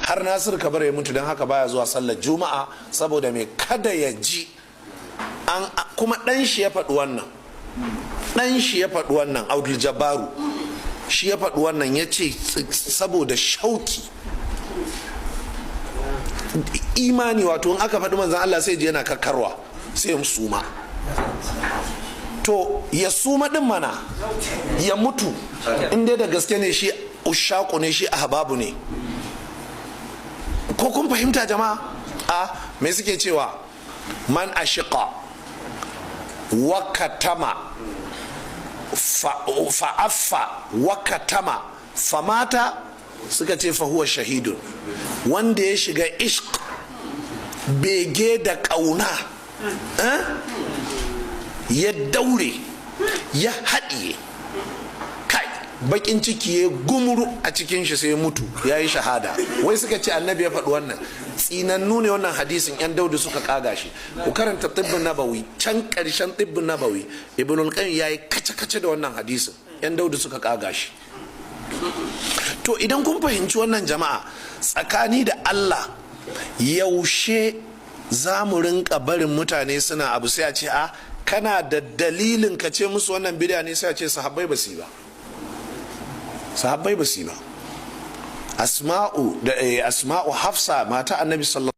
Har Nasir Kabar ya mutu, don haka baya zuwa sallar Juma'a, saboda mai? Kada ya ji an kuma ɗan shi ya faɗi wannan, ɗan shi ya faɗi wannan, Abdul Jabbaru shi ya faɗi wannan, ya ce saboda shauki imani, wato in aka faɗi Manzan Allah sai ji yana kakkarwa, sai ya suma. To ya suma ɗin mana, ya mutu, in dai da gaske ne shi ushaku ne, shi ahbabu ne. Ko kun fahimta, jama'a? A me suke cewa? Man ashiqa wa katama fa'affa wa katama famata, suka ce fahuwa shahidun. Wanda ya shiga ishq, bege da ƙauna, ya daure, ya haɗiye kai, bakin ciki ya gumuru a cikin shi, sai ya mutu, ya yi shahada. Wai suka ce Annabi ya faɗi wannan. Tsinannu ne. Wannan hadisin yan Daudu suka kaga shi. Ku karanta Tibbin Nabawi, can ƙarshen Tibbin Nabawi, Ibn al-Qayyim yayi kace kace da wannan hadisin. Yan Daudu suka kaga shi. To idan kun fahimci wannan, jama'a, tsakani da Allah, yaushe za mu rinka barin mutane suna abu, sai a ce, a kana da dalilin ka ce musu wannan bid'a ne? Sai a ce sahabbai ba su yi ba, sahabbai ba su yi ba. Asma'u da Asma'u, Hafsa mata Annabi sallallahu